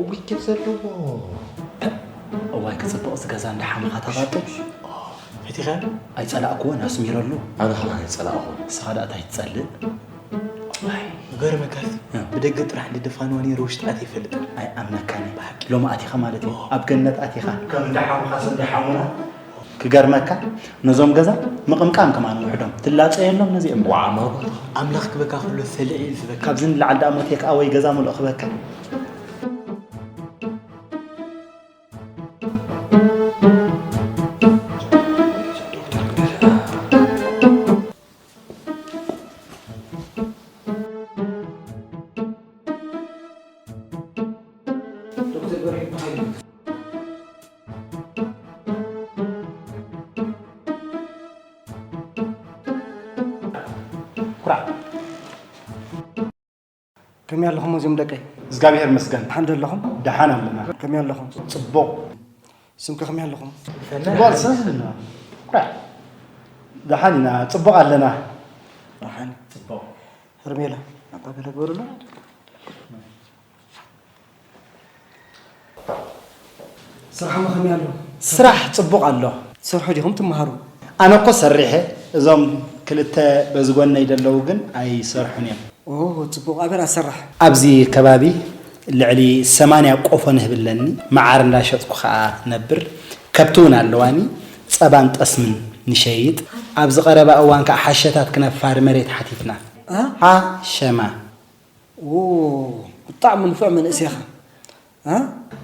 እውይ፣ ኬፍ ዘለዎ። እዋይ፣ ክጽብቕ እዚ ገዛ እንዳ ሓምኻ ተባጡ። ፈቲኻ? ኣይጸላእክዎን፣ ኣስሚረሉ። ኣነ ኸማን ኣይጸላእኹን። ንስኻ ደኣ እንታይ ትጸልእ? እዋይ። ይገርመካስ፣ እ። ብደገ ጥራሕ እንድደፋንዋ ነይረ፣ ውሽጢ ኣትየ ይፈልጥ። ኣይኣምነካን እየ። ብሓቂ። ሎሚ ኣቲኻ ማለት እዩ። ኦ። ኣብ ገነት ኣቲኻ። ከም እንዳ ሓምኻስ እንዳ ሓሙና። ክገርመካ፣ ነዞም ገዛ ምቕምቃም ከማን ውሕዶም። ትላጸየሎም ነዚኦም። ዋዕ፣ ማማ። ኣምላኽ ክበካ ከሎ ሰልዒ እዩ ዝበካ። ካብዚ ንላዕሊ ደኣ ሞት የክኣ ወይ ገዛ ምልኦ ክበካ። ኩራዕ። ከመይ ኣለኹም እዚኦም ደቀይ? እግዚኣብሔር ይመስገን። ደሓን ዶ ኣለኹም? ደሓን ኣለና። ከመይ ኣለኹም? ጽቡቕ። ስምከ ከመይ ኣለኹም? ጽቡቕ ኣልሰስልና። ኩራዕ። ደሓን ኢና፣ ጽቡቕ ኣለና። ደሓን። ጽቡቕ። ሄርሜላ፣ ኣባ ገለ ግበሩላ። ስራሕሞ ከመይ ኣሎ? ስራሕ ጽቡቕ ኣሎ። ትሰርሑ ዲኹም ትመሃሩ? ኣነ እኮ ሰሪሐ፣ እዞም ክልተ በዚ ጎነይ ዘለዉ ግን ኣይሰርሑን እዮም። ኦ፣ ጽቡቕ። ኣበይ ኣሰራሕ? ኣብዚ ከባቢ ልዕሊ ሰማንያ ቆፎ ንህቢ ኣለኒ። መዓር እንዳሸጥኩ ኸኣ ነብር። ከብቲ እውን ኣለዋኒ። ጸባን ጠስምን ንሸይጥ። ኣብዚ ቀረባ እዋን ከኣ ሓሸታት ክነፋሪ መሬት ሓቲትና። እ? ሓሸማ። ኦ፣ ብጣዕሚ ንፉዕ መንእሰይ ኢኻ። እ?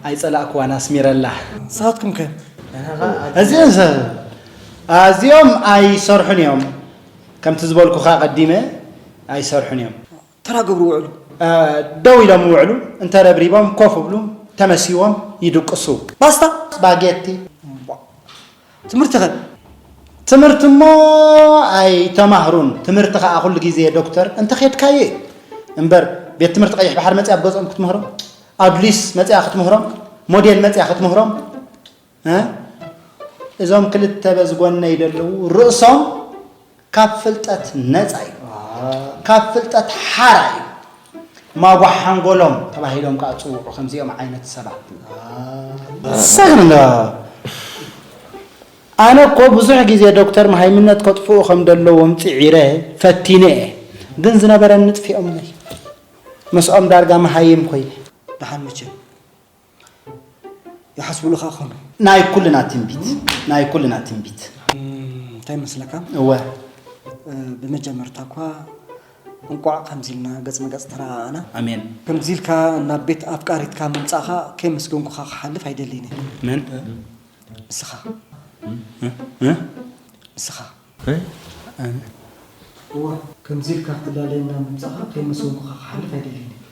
ኣይጸላእክዋን ኣስሚረላ። ንስኻትኩም ከ? እዚ ሰብ፣ ኣዚኦም ኣይሰርሑን እዮም። ከምቲ ዝበልኩኻ ቀዲመ፣ ኣይሰርሑን እዮም። ተራ ገብሩ ውዕሉ። እ፣ ደው ኢሎም ይውዕሉ፣ እንተረብሪቦም ኮፍ ይብሉ፣ ተመሲዎም ይድቅሱ። ፓስታ? ስፓጌቲ። ትምህርቲ ኸ? ትምህርቲ እሞ ኣይተማህሩን። ትምህርቲ ኸኣ ኩሉ ግዜ ዶክተር እንተኼድካዮ እዩ። እምበር ቤት ትምህርቲ ቀይሕ ባሕሪ መጺኣ ኣብ ገዝኦም ክትምህሮም፣ ኣዱሊስ መጺኣ ክትምህሮም፣ ሞዴል መጺኣ ክትምህሮም፣ እ? እዞም ክልተ በዚ ጎነይ ዘለዉ ርእሶም ካብ ፍልጠት ነጻ እዩ። ካብ ፍልጠት ሓራ እዩ። ማጓ ሓንጎሎም ተባሂሎም ከኣ ጽውዑ ከምዚኦም ዓይነት ሰባት። ሰግን እንዶ። ኣነ እኮ ብዙሕ ግዜ ዶክተር መሃይምነት ከጥፍኡ ከም ዘለዎም ጽዒረ ፈቲነ እየ። ግን ዝነበረኒ ጥፊኦምለይ። ምስኦም ዳርጋ መሃይም ኮይነ። ደሓን መቸም። ይሓስቡሉ ኸኣ ኾኑ። ናይ ኩልና ትንቢት፣ ናይ ኩልና ትንቢት። እም፣ እንታይ ይመስለካ? እወ። እ፣ ብመጀመርታ እኳ እንቋዕ ከምዚ ኢልና ገጽ ንገጽ ተረኣኣና። ኣሜን። ከምዚ ኢልካ ናብ ቤት ኣፍቃሪትካ ምምጻእኻ ከየመስገንኩኻ ክሓልፍ ኣይደልይን እየ። መን? ንስኻ። እ? እ? ንስኻ። እ? ኣነ። እወ፣ ከምዚ ኢልካ ክትላለየና ምምጻእኻ ከየመስገንኩኻ ክሓልፍ ኣይደልይን እየ።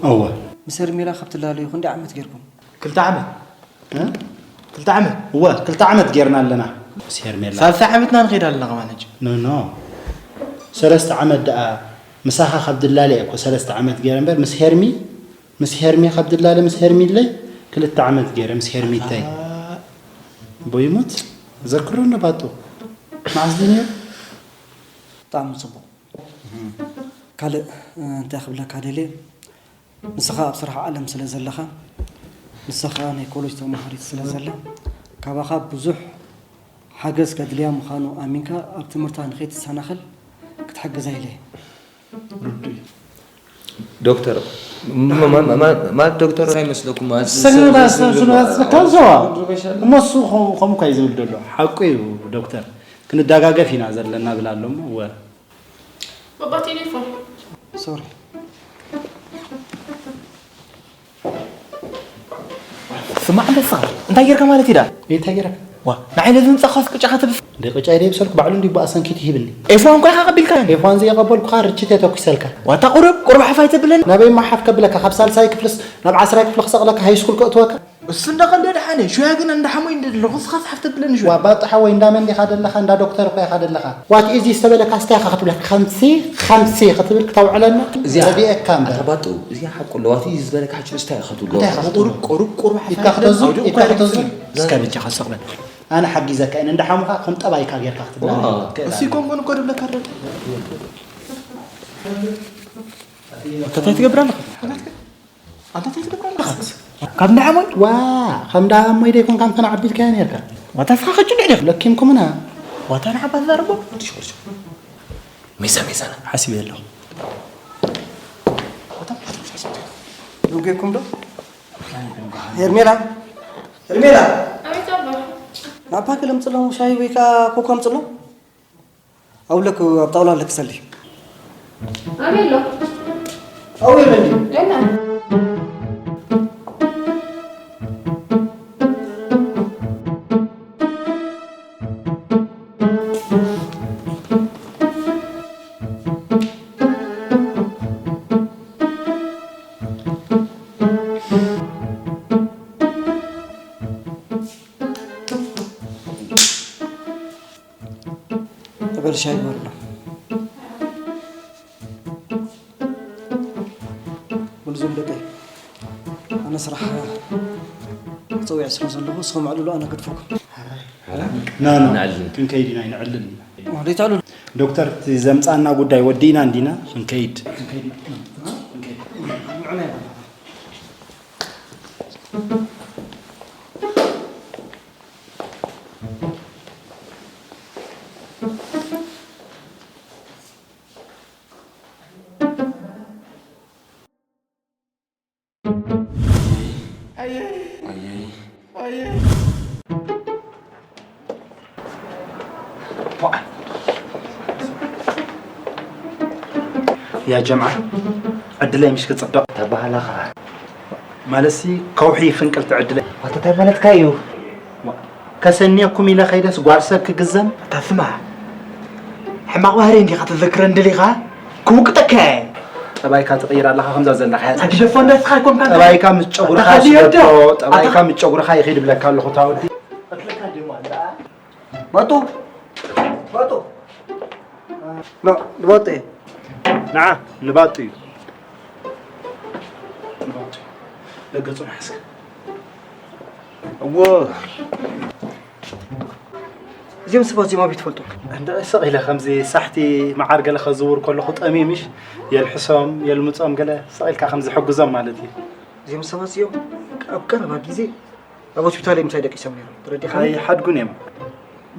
እወ። ምስ ሄርሜላ ካብ ትላለዩ ክንደይ ዓመት ጌርኩም? ክልተ ዓመት። እ? ክልተ ዓመት። እወ፣ ክልተ ዓመት ጌርና ኣለና። ምስ ሄርሜላ። ሳልሳይ ዓመትና ንኸይድ ኣለና ከማን ሕጂ። ኖ፣ ኖ። ሰለስተ ዓመት ደኣ ምሳኻ ካብ ድላለ እየ እኮ ሰለስተ ዓመት ጌረ እምበር፣ ምስ ሄርሚ፣ ምስ ሄርሚ ካብ ድላለ፣ ምስ ሄርሚለይ ክልተ ዓመት ጌረ፣ ምስ ሄርሚተይ። ኣታ። ቦይሙት፣ ዘክሮ እንዶ ባጡ። መዓስ ድዩ ነይሩ? ብጣዕሚ ጽቡቕ። ካልእ፣ እ፣ እንታይ ክብለካ ደልየ፣ ንስኻ ኣብ ስራሕ ዓለም ስለ ዘለኻ፣ ንስኻ ናይ ኮሌጅ ተማሃሪት ስለ ዘላ፣ ካባኻ ብዙሕ ሓገዝ ከድልያ ምዃኑ ኣሚንካ፣ ኣብ ትምህርታ ንኸይትሰናኸል ክትሕግዛ ኢለ እየ። ርዱእ እዩ። ዶክተር፣ ማ-፣ ማ-፣ ማ-፣ ማለት ዶክተር እንታይ ይመስለኩም? ማለት ስነ-፣ ሰብ ስነ-፣ ስነ-፣ ስነ-፣ ካብ ዘዋ። እሞ እሱ ኸ-፣ ከምኡ እኳ እዩ ዝብል ዘሎ። ሓቁ እዩ ዶክተር። ክንደጋገፍ ኢና ዘለና ብል ኣሎ እሞ፣ እወ። ባባ ቴሌፎን። ሶሪ። ስማዕ እንተ ንስኻ እንታይ ጌርካ ማለት እዩ ደኣ? እንታይ ጌርካ? ዋ፣ ንዓይ ነዚ ምጻኻ ቅጫ ክትብል። እንደ ቅጫ ኢለ ይብሰልኩ ባዕሉ እንዲ ብኣሰንኪት ይሂብኒ። ኤፍ ዋን እኮ ኢኻ ቀቢልካ። ኤፍ ዋን ዘየቐበልኩኻ ርችት እየ ተኩሰልካ። ዋታ ቁሩብ፣ ቁሩብ ሓፍ ኣይተብለኒ። ናበይ እማ ሓፍ ከብለካ? ካብ ሳልሳይ ክፍልስ ናብ ዓስራይ ክፍሊ ክሰቕለካ ሃይ ስኩል ከእትወካ? እሱ እንዳቐልደ ደሓነ፣ ሽያ ግን እንዳሓሞይ እንደ ዘለኹ፣ ንስኻስ ሓፍ ተብለኒ ሽያ። ዋ፣ ባጡ ሓወይ፣ እንዳ መን ዲኻ ደለኻ? እንዳ ዶክተር እኮ ኢኻ ደለኻ። ዋት ኢዚ ዝተበለካ ስታይ ኢኻ ክትብለካ? ከምሲ፣ ከምሲ ክትብል ክተውዕለና እዚኣ ረድኤካ እምበር። ኣታ ባጡ፣ እዚኣ ሓቁ ኣለዋ። ዋት ኢዚ ዝበለካ ሕጂ ስታይ ኢኻ ክትብሎ? እንታይ ኢኻ ክትብሎ? ቁሩብ፣ ቁሩብ፣ ቁሩብ ሓፍ ኢድካ ኣይትበል። ክተዙር፣ ኣውዲቑ ኢድካ እኳ ክተዙር። ኣይትበል። እስከ በጃኻ ስቕ በል። ኣነ ሓጊዘካ እየ። እንዳ ሓሙኻ ከም ጠባይካ ጌርካ ክትብላ ዋው። ትኽእል እሱ ኣለካ። ይኮንኩን እኮ ድብለካ ኣሎ። እንታይ ትገብር ኣለኻ? ኣንታ እንታይ ትገብር ኣለኻ? ካብ እንዳ ሓሞይ? ዋ፣ ከም እንዳ ሓሞይ ደይኮን ከም ፈና ዓቢልካዮ ኔርካ። ዋታ ስኻ ከጭ ድሕሪ። ለኪምኩምና። ዋታ ንዓባ ዝዛረቦ? ሜዛ፣ ሜዛ። ሓሲበ ኣለኹ። ዱጌኩም ዶ? ሄርሜላ? ሄርሜላ? ኣቤት ኣባ። ናባክ ለምጽሎም ሻሂ ወይ ከኣ ኮካ ኣምጽሎም? ኣውለክ ኣብ ጣውላ ኣለክ ሰሊ። ኣቤሎ። ኣው የለኒ። ደና። በል ሻሂ ግበርና። ወልዞም ደቀይ፣ ኣነ ስራሕ ክጸውዕ ስለ ዘለኹ፣ ንስኹም ኣዕልሉ፣ ኣነ ገድፈኩም። ና፣ ና፣ ንዕልል። ክንከይድ ኢና፣ ይንዕልል ኢና። ወዴት ኣሉ? ዶክተር፣ እቲ ዘምጻና ጉዳይ ወዲእና እንዲና፣ ክንከይድ። ክንከይድ። ያ ጀምዓ፣ ዕድለይ ምሽ ክጽብቕ ተባህላ ኸዓ። ማለትሲ፣ ከውሒ ፍንቅልቲ ዕድለይ። ኣታ እንታይ ማለትካ እዩ? ከሰንየኩም ኢለ ኸይደስ ጓል ሰብ ክግዘም? ኣታ ስማ፣ ሕማቕ ባህሪ እንዲኻ ተዘክረን ደሊኻ? ክውቅጠካ እየ። ጠባይካ ትቕይር ኣለኻ፣ ከምዛ ዘለኻ እያ። ኣግደፎ እንዳስኻ ኣይኮንካን። ጠባይካ ምስ ጨጉርኻ ኣታ ኸልዮ ስደዶ፣ ዶ? ጠባይካ ኣታ ምስ ጨጉርኻ ይኺድ ብለካ ኣለኹ፣ እታ ወዲ። ቀትለካ ድዩ ማለት? ባጡ፣ ባጡ። ኖ፣ ንባጡ እየ። ንዓ፣ ንባጡ እዩ። ንባጡ እዩ። ለገጹን ሓስከ። እዎ። እዚኦም ሰባት እዚኦም ኣበይ ትፈልጦም? እንደ ስቕ ኢለ ከምዚ ሳሕቲ መዓር ገለ ከዝውር ከለኹ ጠምየ ምሽ የልሕሶም፣ የልምጾም ገለ ስቕ ኢልካ ከምዚ ሕግዞም ማለት እዩ። እዚኦም ሰባት እዚኦም ኣብ ቀረባ ግዜ ኣብ ሆስፒታል እዮም ምሳይ ደቂሶም ነይሮም። ተረዲኻኒ? ኣይሓድጉን እዮም።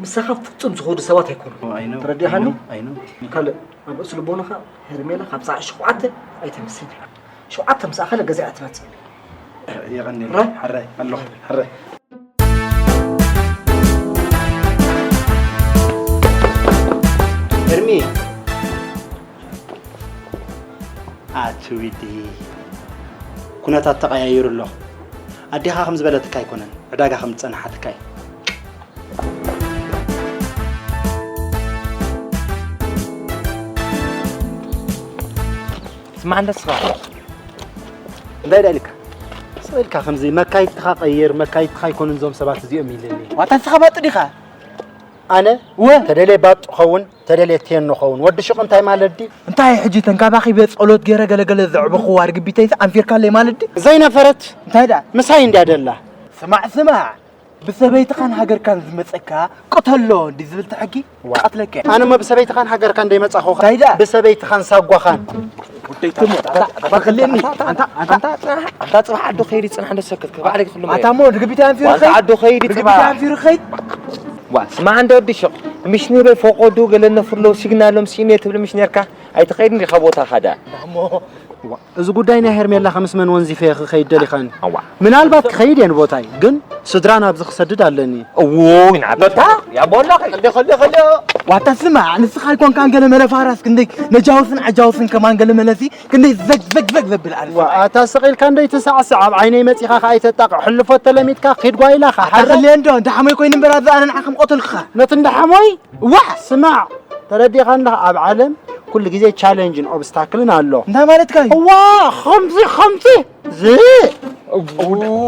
ምሳኻ ፍጹም ዝኸዱ ሰባት ኣይኮኑን። I know, ተረዲኻኒ? I know, I know። ካልእ ኣብ ርእሲ ልቦናኻ ሄርሜላ ካብ ሰዓት ሸውዓተ ኣይተምስል። ሸውዓተ ምስ ኣኸለ ገዛ እያ ትመጽእ። የቐንየለይ። ሕራይ? ሕራይ ኣለኹ፣ ሕራይ። ኤርሚ፣ ኣቲ ዊዲ፣ ኩነታት ተቐያይሩ ኣሎ። ኣዴኻ ከም ዝበለትካ ኣይኮነን፣ ዕዳጋ ከም ዝጸንሓትካ እዩ። ስማዕ እንተ ስኻ። እንታይ ደኣ ኢልካ? ስቕ ኢልካ ከምዚ መካይድትኻ ቀይር፣ መካይድትኻ ኣይኮኑን እዞም ሰባት እዚኦም ኢለኒ። ዋታ ንስኻ ባጥ ዲኻ? ኣነ? እወ። ተደልየ ባጥ ኸውን፣ ተደልየ ቴኖ ኸውን። ወዲ ሹቕ እንታይ ማለት ድዩ? እንታይ ሕጂ ተንካባኺበ ጸሎት ገይረ ገለገለ ዘዕበኽዋ ርግቢተይስ ኣንፊርካለይ ማለት ድዩ? ዘይነፈረት? እንታይ ደኣ? ምሳይ እንድያ ደላ። ስማዕ፣ ስማዕ። ብሰበይትኻን ሃገርካን ዝመጸካ ቅተሎ እንዲ ዝብል እቲ ሕጊ ዋ። ክቐትለካ እየ። ኣነ እሞ ብሰበይትኻን ሃገርካን ደይመጻኹ እንታይ ደኣ? ብሰበይትኻን ሳጓኻን። ወደይ ትሞ፣ ኣታ፣ ኣታ፣ ኣታ፣ ኣታ፣ ኣታ፣ ኣታ፣ ኣታ፣ ጽባሕ ዓዱ ኸይድ ይጽናሕ እንዶ ሰክት፣ ከባዕለይ ክሉ ኣታ እሞ ርግቢት ኣንፊሩ ዋንታ ኸይድ። ዓዱ ኸይድ ርግቢት ይጽባሕ። ኣንፊሩ ኸይድ። ዋ፣ ስማዕ እንዶ ወዲ ሹቕ፣ ምሽኒ በይ ፈቆዱ ገለ ነፍርሎ ሲግናሎም ሲኔ ትብል ምሽ ነርካ፣ ኣይትኸይድ እንዲ ካብ ቦታኻ ደኣ። እሞ ዋ፣ እዚ ጉዳይ ናይ ሄርሜላ ከምስ መን ወንዚፈ ክኸይድ ደሊኻኒ? ኣዋ። ምናልባት ክኸይድ እየ ንቦታይ፣ ግን ስድራ ናብዚ ክሰድድ ኣለኒ። እውይ፣ ንዓበታ፣ ያቦላ ኸይድ። ከልዮ፣ ከልዮ፣ ከልዮ። ዋታ ስማዕ፣ ንስኻ ኣይኮንካን ገለ መለ ፋራስ ክንደይ ነጃውስን ዓጃውስን ከማን ገለ መለሲ ክንደይ ዘግ፣ ዘግ፣ ዘግ ዘብል ኣርስ። ዋ፣ ኣታ ስቕ ኢልካ እንደይ ትሳዕስዕ፣ ኣብ ዓይነይ መጺኻ ኸኣ ኣይተጣቕዕ። ሕልፎ ተለሚድካ ኪድ ጓይላኻ። ኣታ ሓረ። ከልዮ እንዶ፣ እንዳ ሓሞይ ኮይኑ እምበር፣ ኣብዚ ኣነ ንዓኻ ምቐተልኩኻ። ነቲ እንዳ ሓሞይ? ዋ! ስማዕ፣ ተረዲእካ ኣለኻ፣ ኣብ ዓለም ኩሉ ግዜ ቻለንጅን ኦብስታክልን ኣሎ። እንታይ ማለትካ እዩ? እዋ፣ ኸምዚ፣ ኸምዚ፣ ዝ-፣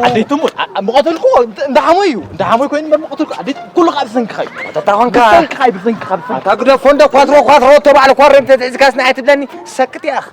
ኣደይ ትሙት፣ ኣ-፣ ኣ-፣ ምቐተልኩ፣ እንዳ ሓሞይ እዩ። እንዳ ሓሞይ ኮይኑ እምበር ምቐተልኩ፣ ኣደይ፣ ኩሉ ኸኣ ብሰንክኻ እዩ። ኣታ ኾንካ። ብሰንክኻ እዩ፣ ብሰንክኻ፣ ብሰንክኻ። ኣታ ግደፎ እንደ ኳትሮ፣ ኳትሮ፣ እቶ በዓል ኳሬም ተትሒዝካስ ንዓይ ትብለኒ፣ ሰክት ያኽ።